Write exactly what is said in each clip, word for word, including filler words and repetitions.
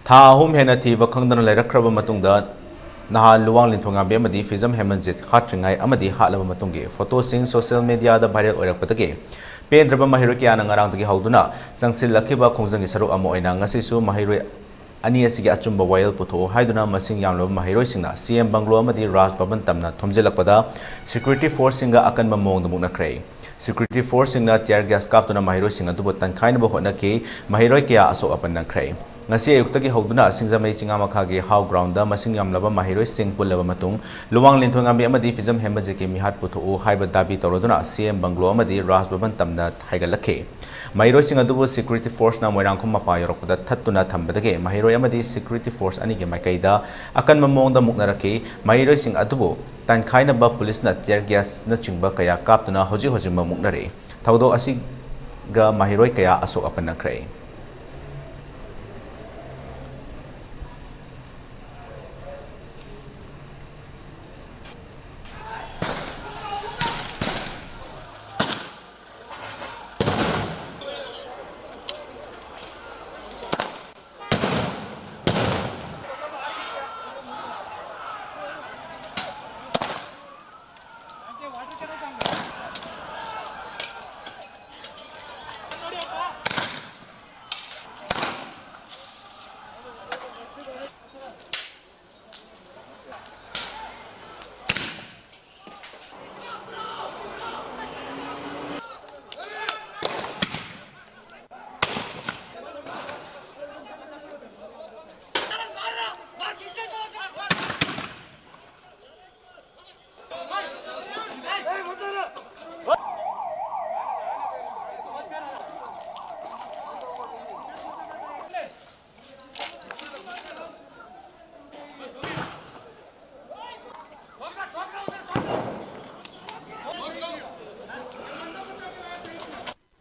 ꯊꯥ ꯑꯍꯨꯝ ꯍꯦꯟꯅ ꯊꯤꯕ ꯈꯪꯗꯅ ꯂꯩꯔꯛꯈ꯭ꯔꯕ ꯃꯇꯨꯡꯗ, ꯅꯍꯥꯟ ꯂꯨꯋꯥꯡ ꯂꯤꯟꯊꯣꯏꯉꯥꯝꯕꯤ ꯑꯃꯗꯤ ꯐꯤꯖꯝ ꯍꯦꯃꯟꯖꯤꯠ ꯍꯥꯠꯇ꯭ꯔꯤꯉꯩ ꯑꯃꯗꯤ ꯍꯥꯠꯂꯕ ꯃꯇꯨꯡꯒꯤ ꯐꯣꯇꯣꯁꯤꯡ ꯁꯣꯁꯤꯌꯦꯜ ꯃꯤꯗꯤꯌꯥꯗ ꯚꯥꯏꯔꯦꯜ ꯑꯣꯏꯔꯛꯄꯗꯒꯤ ꯄꯦꯟꯗ꯭ꯔꯕ ꯃꯍꯩꯔꯣꯏ ꯀꯌꯥꯅ ꯉꯔꯥꯡꯗꯒꯤ ꯍꯧꯗꯨꯅ ꯆꯪꯁꯤꯜꯂꯛꯈꯤꯕ ꯈꯣꯡꯖꯪꯒꯤ ꯁꯔꯨꯛ ꯑꯃ ꯑꯣꯏꯅ ꯉꯁꯤꯁꯨ ꯃꯍꯩꯔꯣꯏ ꯑꯅꯤ ꯑꯁꯤꯒꯤ ꯑꯆꯨꯝꯕ ꯋꯥꯌꯦꯜ ꯄꯨꯊꯣꯛꯎ ꯍꯥꯏꯗꯨꯅ ꯃꯁꯤꯡ ꯌꯥꯝꯂꯕ ꯃꯍꯩꯔꯣꯏꯁꯤꯡꯅ ꯁꯤ ꯑꯦꯝ ꯕꯪꯒ꯭ꯂꯣ ꯑꯃꯗꯤ ꯔꯥꯖ ꯚꯕꯟ ꯇꯝꯅ ꯊꯣꯝꯖꯤꯜꯂꯛꯄꯗ ꯁꯦꯀ꯭ꯌꯨꯔꯤꯇꯤ ꯐꯣꯔꯁꯁꯤꯡꯒ ꯑꯀꯟꯕ ꯃꯑꯣꯡꯗ ꯃꯨꯛꯅꯈ꯭ꯔꯦ꯫ ꯁꯦꯀ꯭ꯌꯨꯔꯤꯇꯤ ꯐꯣꯔꯁꯁꯤꯡꯅ ꯇꯤꯌꯔ ꯒ꯭ꯌꯥꯁ ꯀꯥꯞꯇꯨꯅ ꯃꯍꯩꯔꯣꯏꯁꯤꯡ ꯑꯗꯨꯕꯨ ꯇꯟꯈꯥꯏꯅꯕ ꯍꯣꯠꯅꯈꯤ꯫ ꯃꯍꯩꯔꯣꯏ ꯀꯌꯥ ꯑꯁꯣꯛ ꯑꯄꯟ ꯅꯪꯈ꯭ꯔꯦ꯫ ꯉꯁꯤ ꯑꯌꯨꯛꯇꯒꯤ ꯍꯧꯗꯨꯅ ꯁꯤꯡꯖꯃꯩ ꯆꯤꯉꯥ ꯃꯈꯥꯒꯤ ꯍꯥꯎ ꯒ꯭ꯔꯥꯎꯟꯗ ꯃꯁꯤꯡ ꯌꯥꯝꯂꯕ ꯃꯍꯩꯔꯣꯏꯁꯤꯡ ꯄꯨꯜꯂꯕ ꯃꯇꯨꯡ ꯂꯨꯋꯥꯡ ꯂꯤꯟꯊꯣꯏꯉꯥꯝꯕꯤ ꯑꯃꯗꯤ ꯐꯤꯖꯝ ꯍꯦꯃꯟꯖꯤꯠꯀꯤ ꯃꯤꯍꯥꯠ ꯄꯨꯊꯣꯛꯎ ꯍꯥꯏꯕ ꯗꯥꯕꯤ ꯇꯧꯔꯗꯨꯅ ꯁꯤ ꯑꯦꯝ ꯕꯪꯒ꯭ꯂꯣ ꯑꯃꯗꯤ ꯔꯥꯖ ꯚꯕꯟ ꯇꯝꯅ ꯍꯥꯏꯒꯠꯂꯛꯈꯤ꯫ ꯃꯍꯩꯔꯣꯏꯁꯤꯡ ꯑꯗꯨꯕꯨ ꯁꯦꯀ꯭ꯌꯨꯔꯤꯇꯤ ꯐꯣꯔꯁꯅ ꯃꯣꯏꯔꯥꯡꯈꯣꯝ ꯃꯄꯥ ꯌꯧꯔꯛꯄꯗ ꯊꯠꯇꯨꯅ ꯊꯝꯕꯗꯒꯤ ꯃꯍꯩꯔꯣꯏ ꯑꯃꯗꯤ ꯁꯦꯀ꯭ꯌꯨꯔꯤꯇꯤ ꯐꯣꯔꯁ ꯑꯅꯤꯒꯤ ꯃꯥꯏꯀꯩꯗ ꯑꯀꯟꯕ ꯃꯑꯣꯡꯗ ꯃꯨꯛꯅꯔꯛꯈꯤ꯫ ꯃꯍꯩꯔꯣꯏꯁꯤꯡ ꯑꯗꯨꯕꯨ ꯇꯟꯈꯥꯏꯅꯕ ꯄꯨꯂꯤꯁꯅ ꯇꯤꯌꯔ ꯒ꯭ꯌꯥꯁꯅꯆꯤꯡꯕ ꯀꯌꯥ ꯀꯥꯞꯇꯨꯅ ꯍꯧꯖꯤꯛ ꯍꯧꯖꯤꯛꯃꯛ ꯃꯨꯛꯅꯔꯤ꯫ ꯊꯧꯗꯣꯛ ꯑꯁꯤꯒ ꯃꯍꯩꯔꯣꯏ ꯀꯌꯥ ꯑꯁꯣꯛ ꯑꯄꯟ ꯅꯪꯈ꯭ꯔꯦ꯫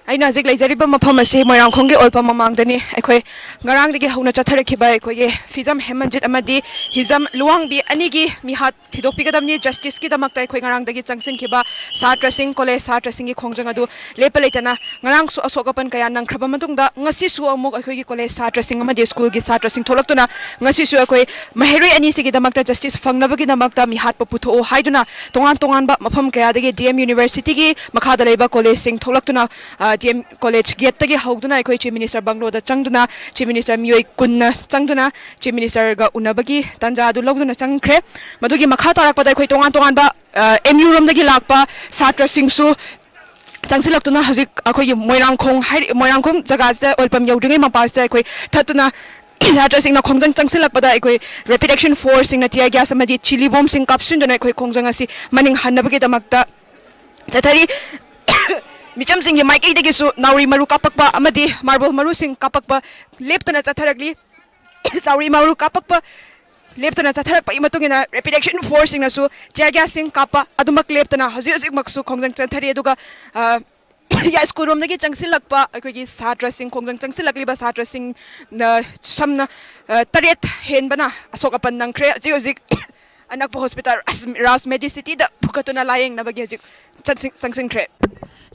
ꯑꯩꯅ ꯍꯧꯖꯤꯛ ꯂꯩꯖꯔꯤꯕ ꯃꯐꯝ ꯑꯁꯤ ꯃꯣꯏꯔꯥꯡꯈꯣꯝꯒꯤ ꯑꯣꯜꯄꯝ ꯃꯃꯥꯡꯗꯅꯤ꯫ ꯑꯩꯈꯣꯏ ꯉꯔꯥꯡꯗꯒꯤ ꯍꯧꯅ ꯆꯠꯊꯔꯛꯈꯤꯕ ꯑꯩꯈꯣꯏꯒꯤ ꯐꯤꯖꯝ ꯍꯦꯃꯟꯖꯤꯠ ꯑꯃꯗꯤ ꯍꯤꯖꯝ ꯂꯨꯋꯥꯡꯕꯤ ꯑꯅꯤꯒꯤ ꯃꯤꯍꯥꯠ ꯊꯤꯗꯣꯛꯄꯤꯒꯗꯕꯅꯤ꯫ ꯖꯁꯇꯤꯁꯀꯤꯗꯃꯛꯇ ꯑꯩꯈꯣꯏ ꯉꯔꯥꯡꯗꯒꯤ ꯆꯪꯁꯤꯟꯈꯤꯕ ꯁꯥꯇ꯭ꯔꯁꯤꯡ, ꯀꯣꯂꯦꯖ ꯁꯥꯇ꯭ꯔꯁꯤꯡꯒꯤ ꯈꯣꯡꯖꯪ ꯑꯗꯨ ꯂꯦꯞꯄ ꯂꯩꯇꯅ ꯉꯔꯥꯡꯁꯨ ꯑꯁꯣꯛ ꯑꯄꯟ ꯀꯌꯥ ꯅꯪꯈ꯭ꯔꯕ ꯃꯇꯨꯡꯗ, ꯉꯁꯤꯁꯨ ꯑꯃꯨꯛ ꯑꯩꯈꯣꯏꯒꯤ ꯀꯣꯂꯦꯖ ꯁꯥꯇ꯭ꯔꯁꯤꯡ ꯑꯃꯗꯤ ꯁ꯭ꯀꯨꯜꯒꯤ ꯁꯥꯇ꯭ꯔꯁꯤꯡ ꯊꯣꯛꯂꯛꯇꯨꯅ ꯉꯁꯤꯁꯨ ꯑꯩꯈꯣꯏ ꯃꯍꯩꯔꯣꯏ ꯑꯅꯤꯁꯤꯒꯤꯗꯃꯛꯇ ꯖꯁꯇꯤꯁ ꯐꯪꯅꯕꯒꯤꯗꯃꯛꯇ ꯃꯤꯍꯥꯠꯄ ꯄꯨꯊꯣꯛꯑꯣ ꯍꯥꯏꯗꯨꯅ ꯇꯣꯉꯥꯟ ꯇꯣꯉꯥꯟꯕ ꯃꯐꯝ ꯀꯌꯥꯗꯒꯤ ꯗꯤ ꯑꯦꯝ ꯌꯨꯅꯤꯚꯔꯁꯤꯇꯤꯒꯤ ꯃꯈꯥꯗ ꯂꯩꯕ ꯀꯣꯂꯦꯖꯁꯤꯡ ꯊꯣꯛꯂꯛꯇꯨꯅ, ꯑ, ꯗꯤ ꯑꯦꯝ ꯀꯣꯂꯦꯖ ꯒꯦꯠꯇꯒꯤ ꯍꯧꯗꯨꯅ ꯑꯩꯈꯣꯏ ꯆꯤꯐ ꯃꯤꯅꯤꯁꯇꯔ ꯕꯪꯒ꯭ꯂꯣꯗ ꯆꯪꯗꯨꯅ, ꯆꯤꯐ ꯃꯤꯅꯤꯁꯇꯔ ꯃꯤꯑꯣꯏ ꯀꯨꯟꯅ ꯆꯪꯗꯨꯅ ꯆꯤꯐ ꯃꯤꯅꯤꯁꯇꯔꯒ ꯎꯅꯕꯒꯤ ꯇꯥꯟꯖꯥ ꯑꯗꯨ ꯂꯧꯗꯨꯅ ꯆꯪꯈ꯭ꯔꯦ꯫ ꯃꯗꯨꯒꯤ ꯃꯈꯥ ꯇꯥꯔꯛꯄꯗ ꯑꯩꯈꯣꯏ ꯇꯣꯉꯥꯟ ꯇꯣꯉꯥꯟꯕ, ꯑ, ꯑꯦꯝ ꯌꯨ ꯔꯣꯝꯗꯒꯤ ꯂꯥꯛꯄ ꯁꯥꯇ꯭ꯔꯁꯤꯡꯁꯨ ꯆꯪꯁꯤꯜꯂꯛꯇꯨꯅ ꯍꯧꯖꯤꯛ ꯑꯩꯈꯣꯏꯒꯤ ꯃꯣꯏꯔꯥꯡꯈꯣꯡ ꯍꯥꯏꯔꯤ-, ꯃꯣꯏꯔꯥꯡꯈꯣꯡ ꯖꯒꯥꯁꯤꯗ ꯑꯣꯏꯜꯄꯝ ꯌꯧꯗ꯭ꯔꯤꯉꯩ ꯃꯄꯥꯁꯤꯗ ꯑꯩꯈꯣꯏ ꯊꯠꯇꯨꯅ ꯁꯥꯇ꯭ꯔꯁꯤꯡꯅ ꯈꯣꯡꯖꯪ ꯆꯪꯁꯤꯜꯂꯛꯄꯗ ꯑꯩꯈꯣꯏ ꯔꯦꯄꯤꯗ ꯑꯦꯛꯁꯟ ꯐꯣꯔꯁꯁꯤꯡꯅ ꯇꯤꯌꯔ ꯒ꯭ꯌꯥꯁ ꯑꯃꯗꯤ ꯆꯤꯂꯤ ꯕꯣꯝꯁꯤꯡ ꯀꯥꯞꯁꯤꯟꯗꯨꯅ ꯑꯩꯈꯣꯏ ꯈꯣꯡꯖꯪ ꯑꯁꯤ ꯃꯅꯤꯡ ꯍꯟꯅꯕꯒꯤꯗꯃꯛꯇ ꯆꯠꯊꯔꯤ꯫ ꯃꯤꯆꯝꯁꯤꯡꯒꯤ ꯃꯥꯏꯀꯩꯗꯒꯤꯁꯨ ꯅꯥꯎꯔꯤ ꯃꯔꯨ ꯀꯥꯞꯄꯛꯄ ꯑꯃꯗꯤ ꯃꯥꯔꯕꯜ ꯃꯔꯨꯁꯤꯡ ꯀꯥꯞꯄꯛꯄ ꯂꯦꯞꯇꯅ ꯆꯠꯊꯔꯛꯂꯤ꯫ ꯅꯥꯎꯔꯤ ꯃꯔꯨ ꯀꯥꯞꯄꯛꯄ ꯂꯦꯞꯇꯅ ꯆꯠꯊꯔꯛꯄꯒꯤ ꯃꯇꯨꯡ ꯏꯟꯅ ꯔꯦꯄꯤꯗ ꯑꯦꯛꯁꯟ ꯐꯣꯔꯁꯁꯤꯡꯅꯁꯨ ꯇꯤꯌꯔ ꯒ꯭ꯌꯥꯁꯁꯤꯡ ꯀꯥꯞꯄ ꯑꯗꯨꯃꯛ ꯂꯦꯞꯇꯅ ꯍꯧꯖꯤꯛ ꯍꯧꯖꯤꯛꯃꯛꯁꯨ ꯈꯣꯡꯖꯪ ꯆꯠꯊꯔꯤ꯫ ꯑꯗꯨꯒ, ꯑ, ꯌꯥꯏꯁ꯭ꯀꯨꯜ ꯔꯣꯝꯗꯒꯤ ꯆꯪꯁꯤꯜꯂꯛꯄ ꯑꯩꯈꯣꯏꯒꯤ ꯁꯥꯇ꯭ꯔꯁꯤꯡ, ꯈꯣꯡꯖꯪ ꯆꯪꯁꯤꯜꯂꯛꯂꯤꯕ ꯁꯥꯇ꯭ꯔꯁꯤꯡꯅ ꯁꯝꯅ, ꯑ, ꯇꯔꯦꯠ ꯍꯦꯟꯕꯅ ꯑꯁꯣꯛ ꯑꯄꯟ ꯅꯪꯈ꯭ꯔꯦ꯫ ꯍꯧꯖꯤꯛ ꯍꯧꯖꯤꯛ ꯑꯅꯛꯄ ꯍꯣꯁꯄꯤꯇꯥꯜ ꯔꯥꯖ, ꯔꯥꯖ ꯃꯦꯗꯤꯁꯤꯇꯤꯗ ꯄꯨꯈꯠꯇꯨꯅ ꯂꯥꯌꯦꯡꯅꯕꯒꯤ ꯍꯧꯖꯤꯛ ꯆꯠꯁꯤꯟ-, ꯆꯪꯁꯤꯟꯈ꯭ꯔꯦ꯫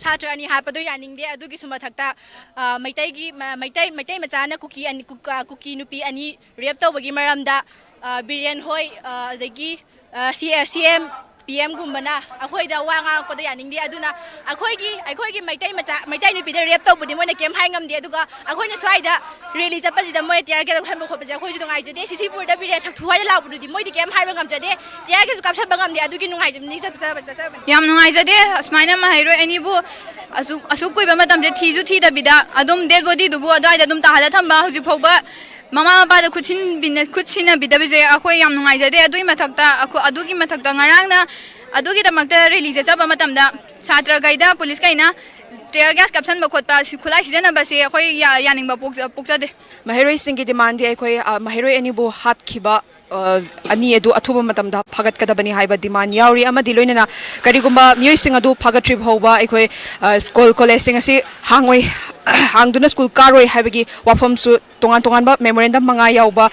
ꯁꯥꯇ꯭ꯔ ꯑꯅꯤ ꯍꯥꯠꯄꯗꯨ ꯌꯥꯅꯤꯡꯗꯦ꯫ ꯑꯗꯨꯒꯤꯁꯨ ꯃꯊꯛꯇ, ꯑ, ꯃꯩꯇꯩꯒꯤ, ꯃ-, ꯃꯩꯇꯩ, ꯃꯩꯇꯩ ꯃꯆꯥꯅ ꯀꯨꯀꯤ ꯑꯅꯤ, ꯀꯨ-, ꯑ, ꯀꯨꯀꯤ ꯅꯨꯄꯤ ꯑꯅꯤ ꯔꯦꯞ ꯇꯧꯕꯒꯤ ꯃꯔꯝꯗ, ꯑ, ꯕꯤꯔꯦꯟ ꯍꯣꯏ, ꯑ, ꯑꯗꯒꯤ, ꯑ, ꯁꯤ-, ꯑ, ꯁꯤ ꯑꯦꯝ, ꯄꯤ ꯑꯦꯝꯒꯨꯝꯕꯅ ꯑꯩꯈꯣꯏꯗ ꯋꯥ ꯉꯥꯡꯉꯛꯄꯗꯣ ꯌꯥꯅꯤꯡꯗꯦ꯫ ꯑꯗꯨꯅ ꯑꯩꯈꯣꯏꯒꯤ, ꯑꯩꯈꯣꯏꯒꯤ ꯃꯩꯇꯩ ꯃꯆꯥ, ꯃꯩꯇꯩ ꯅꯨꯄꯤꯗ ꯔꯦꯞ ꯇꯧꯕꯗꯤ ꯃꯣꯏꯅ ꯀꯩꯝ ꯍꯥꯏ ꯉꯝꯗꯦ꯫ ꯑꯗꯨꯒ ꯑꯩꯈꯣꯏꯅ ꯁ꯭ꯋꯥꯏꯗ ꯔꯦꯂꯤ ꯆꯠꯄꯁꯤꯗ ꯃꯣꯏꯅ ꯇꯤꯌꯔ ꯒ꯭ꯌꯥꯁ ꯀꯥꯞꯁꯟꯕ ꯈꯣꯠꯄꯁꯦ ꯑꯩꯈꯣꯏꯁꯨ ꯅꯨꯡꯉꯥꯏꯖꯗꯦ꯫ ꯁꯤ ꯁꯤ ꯄꯨꯔꯗ ꯕꯤꯔꯦꯟ ꯁꯛꯊꯨ ꯍꯥꯏꯅ ꯂꯥꯎꯕꯗꯨꯗꯤ ꯃꯣꯏꯗꯤ ꯀꯩꯝ ꯍꯥꯏꯕ ꯉꯝꯖꯗꯦ꯫ ꯇꯤꯌꯔ ꯒ꯭ꯌꯥꯁꯁꯨ ꯀꯥꯞꯁꯟꯕ ꯉꯝꯗꯦ꯫ ꯑꯗꯨꯒꯤ ꯅꯨꯡꯉꯥꯏꯖꯕꯅꯤ ꯆꯠ-, ꯆꯠ-, ꯆꯠꯆꯕꯅꯤ꯫ ꯌꯥꯝ ꯅꯨꯡꯉꯥꯏꯖꯗꯦ꯫ ꯑꯁꯨꯃꯥꯏꯅ ꯃꯍꯩꯔꯣꯏ ꯑꯅꯤꯕꯨ ꯑꯁꯨꯛ, ꯑꯁꯨꯛ ꯀꯨꯏꯕ ꯃꯇꯝꯁꯦ ꯊꯤꯁꯨ ꯊꯤꯗꯕꯤꯗ ꯑꯗꯨꯝ ꯗꯦꯗ ꯕꯣꯗꯤꯗꯨꯕꯨ ꯑꯗꯨꯋꯥꯏꯗ ꯑꯗꯨꯝ ꯇꯥꯍꯜꯂ ꯊꯝꯕ ꯍꯧꯖꯤꯛ ꯐꯥꯎꯕ ꯃꯃꯥ ꯃꯄꯥꯗ ꯈꯨꯠꯁꯤꯟꯕꯤꯅ-, ꯈꯨꯠ ꯁꯤꯟꯅꯕꯤꯗꯕꯁꯦ ꯑꯩꯈꯣꯏ ꯌꯥꯝ ꯅꯨꯡꯉꯥꯏꯖꯗꯦ꯫ ꯑꯗꯨꯒꯤ ꯃꯊꯛꯇ ꯑꯩꯈꯣ-, ꯑꯗꯨꯒꯤ ꯃꯊꯛꯇ ꯉꯔꯥꯡꯅ ꯑꯗꯨꯒꯤꯗꯃꯛꯇ ꯔꯦꯂꯤ ꯆꯠꯆꯕ ꯃꯇꯝꯗ ꯁꯥꯇ꯭ꯔꯈꯩꯗ ꯄꯨꯂꯤꯁꯈꯩꯅ ꯇꯤꯌꯔ ꯒ꯭ꯌꯥꯁ ꯀꯥꯞꯁꯟꯕ ꯈꯣꯠꯄ ꯁꯤ-, ꯈꯨꯠꯂꯥꯏ ꯁꯤꯖꯤꯟꯅꯕꯁꯦ ꯑꯩꯈꯣꯏ ꯌꯥ-, ꯌꯥꯅꯤꯡꯕ ꯄꯣꯛꯆ-, ꯄꯣꯛꯆꯗꯦ꯫ ꯃꯍꯩꯔꯣꯏꯁꯤꯡꯒꯤ ꯗꯤꯃꯥꯟꯗꯤ ꯑꯩꯈꯣꯏ, ꯑ, ꯃꯍꯩꯔꯣꯏ ꯑꯅꯤꯕꯨ ꯍꯥꯠꯈꯤꯕ, ꯑ, ꯑꯅꯤ ꯑꯗꯨ ꯑꯊꯨꯕ ꯃꯇꯝꯗ ꯐꯥꯒꯠꯀꯗꯕꯅꯤ ꯍꯥꯏꯕ ꯗꯤꯃꯥꯟ ꯌꯥꯎꯔꯤ꯫ ꯑꯃꯗꯤ ꯂꯣꯏꯅꯅ ꯀꯔꯤꯒꯨꯝꯕ ꯃꯤꯑꯣꯏꯁꯤꯡ ꯑꯗꯨ ꯐꯥꯒꯠꯇ꯭ꯔꯤꯕ ꯐꯥꯎꯕ ꯑꯩꯈꯣꯏ, ꯑ, ꯁ꯭ꯀꯨꯜ ꯀꯣꯂꯦꯖꯁꯤꯡ ꯑꯁꯤ ꯍꯥꯡꯉꯣꯏ, ꯍꯥꯡꯗꯨꯅ ꯁ꯭ꯀꯨꯜ ꯀꯥꯔꯣꯏ ꯍꯥꯏꯕꯒꯤ ꯋꯥꯐꯝꯁꯨ ꯇꯣꯉꯥꯟ ꯇꯣꯉꯥꯟꯕ memorandum ꯃꯉꯥ ꯌꯥꯎꯕ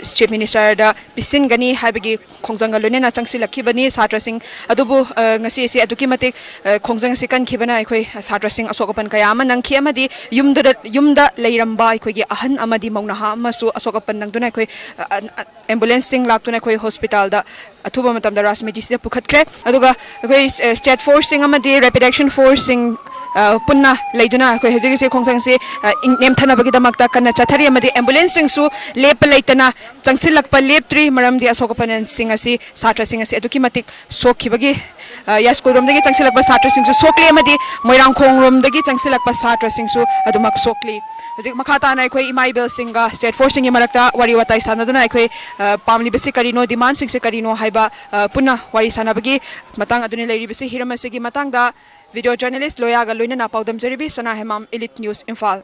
ꯆꯤꯐ ꯃꯤꯅꯤꯁꯇꯔꯗ ꯄꯤꯁꯤꯟꯒꯅꯤ ꯍꯥꯏꯕꯒꯤ ꯈꯣꯡꯖꯪꯒ ꯂꯣꯏꯅꯅ ꯆꯪꯁꯤꯜꯂꯛꯈꯤꯕꯅꯤ ꯁꯥꯇ꯭ꯔꯁꯤꯡ꯫ ꯑꯗꯨꯕꯨ ꯉꯁꯤ ꯑꯁꯤ ꯑꯗꯨꯛꯀꯤ ꯃꯇꯤꯛ ꯈꯣꯡꯖꯪ ꯑꯁꯤ ꯀꯟꯈꯤꯕꯅ ꯑꯩꯈꯣꯏ ꯁꯥꯇ꯭ꯔꯁꯤꯡ ꯑꯁꯣꯛ ꯑꯄꯟ ꯀꯌꯥ ꯑꯃ ꯅꯪꯈꯤ ꯑꯃꯗꯤ ꯌꯨꯝꯗꯨꯗ ꯌꯨꯝꯗ ꯂꯩꯔꯝꯕ ꯑꯩꯈꯣꯏꯒꯤ ꯑꯍꯟ ꯑꯃꯗꯤ ꯃꯧ ꯅꯍꯥ ꯑꯃꯁꯨ ꯑꯁꯣꯛ ꯑꯄꯟ ꯅꯪꯗꯨꯅ ꯑꯩꯈꯣꯏ ꯑꯦꯝꯕꯨꯂꯦꯟꯁꯁꯤꯡ ꯂꯥꯛꯇꯨꯅ ꯑꯩꯈꯣꯏ ꯍꯣꯁꯄꯤꯇꯥꯜꯗ ꯑꯊꯨꯕ ꯃꯇꯝꯗ ꯔꯥꯖꯃꯤꯇꯤꯁꯤꯗ ꯄꯨꯈꯠꯈ꯭ꯔꯦ꯫ ꯑꯗꯨꯒ ꯑꯩꯈꯣꯏ ꯁ꯭ꯇꯦꯠ ꯐꯣꯔꯁꯁꯤꯡ ꯑꯃꯗꯤ ꯔꯦꯄꯤꯗ ꯑꯦꯛꯁꯟ ꯐꯣꯔꯁꯁꯤꯡ ꯄꯨꯟꯅ ꯂꯩꯗꯨꯅ ꯑꯩꯈꯣꯏ ꯍꯧꯖꯤꯛ ꯍꯧꯖꯤꯛ ꯈꯣꯡꯖꯪꯁꯤ ꯅꯦꯝꯊꯅꯕꯒꯤꯗꯃꯛꯇ ꯀꯟꯅ ꯆꯠꯊꯔꯤ ꯑꯃꯗꯤ ꯑꯦꯝꯕꯨꯂꯦꯟꯁꯁꯤꯡꯁꯨ ꯂꯦꯞꯄ ꯂꯩꯇꯅ ꯆꯪꯁꯤꯜꯂꯛꯄ ꯂꯦꯞꯇ꯭ꯔꯤ꯫ ꯃꯔꯝꯗꯤ ꯑꯁꯣꯛ ꯑꯄꯟꯁꯤꯡ ꯑꯁꯤ ꯁꯥꯇ꯭ꯔꯁꯤꯡ ꯑꯁꯤ ꯑꯗꯨꯛꯀꯤ ꯃꯇꯤꯛ ꯁꯣꯛꯈꯤꯕꯒꯤ ꯌꯥꯏꯁ꯭ꯀꯨꯜꯔꯣꯝꯗꯒꯤ ꯆꯪꯁꯤꯜꯂꯛꯄ ꯁꯥꯇ꯭ꯔꯁꯤꯡꯁꯨ ꯁꯣꯛꯂꯦ ꯑꯃꯗꯤ ꯃꯣꯏꯔꯥꯡꯈꯣꯡꯔꯣꯝꯗꯒꯤ ꯆꯪꯁꯤꯜꯂꯛꯄ ꯁꯥꯇ꯭ꯔꯁꯤꯡꯁꯨ ꯑꯗꯨꯃꯛ ꯁꯣꯛꯂꯤ꯫ ꯍꯧꯖꯤꯛ ꯃꯈꯥ ꯇꯥꯅ ꯑꯩꯈꯣꯏ ꯏꯃꯥ ꯏꯕꯦꯜꯁꯤꯡꯒ ꯁ꯭ꯇꯦꯠ ꯐꯣꯔꯁꯁꯤꯡꯒꯤ ꯃꯔꯛꯇ ꯋꯥꯔꯤ ꯋꯥꯇꯥꯏ ꯁꯥꯟꯅꯗꯨꯅ ꯑꯩꯈꯣꯏ ꯄꯥꯝꯂꯤꯕꯁꯤ ꯀꯔꯤꯅꯣ, ꯗꯤꯃꯥꯟꯁꯤꯡꯁꯦ ꯀꯔꯤꯅꯣ ꯍꯥꯏꯕ ꯄꯨꯟꯅ ꯋꯥꯔꯤ ꯁꯥꯟꯅꯕꯒꯤ ꯃꯇꯥꯡ ꯑꯗꯨꯅꯤ ꯂꯩꯔꯤꯕꯁꯤ꯫ ꯍꯤꯔꯝ ꯑꯁꯤꯒꯤ ꯃꯇꯥꯡꯗ ꯚꯤꯗꯤꯑꯣ ꯖꯔꯅꯦꯂꯤꯁ꯭ꯠ ꯂꯣꯌꯥꯒ ꯂꯣꯏꯅꯅ ꯄꯥꯎꯗꯝꯖꯔꯤꯕꯤ ꯁꯅꯥ ꯍꯦꯃꯥꯝ, ꯏꯂꯤꯠ ꯅ꯭ꯌꯨꯁ, ꯏꯝꯐꯥꯜ꯫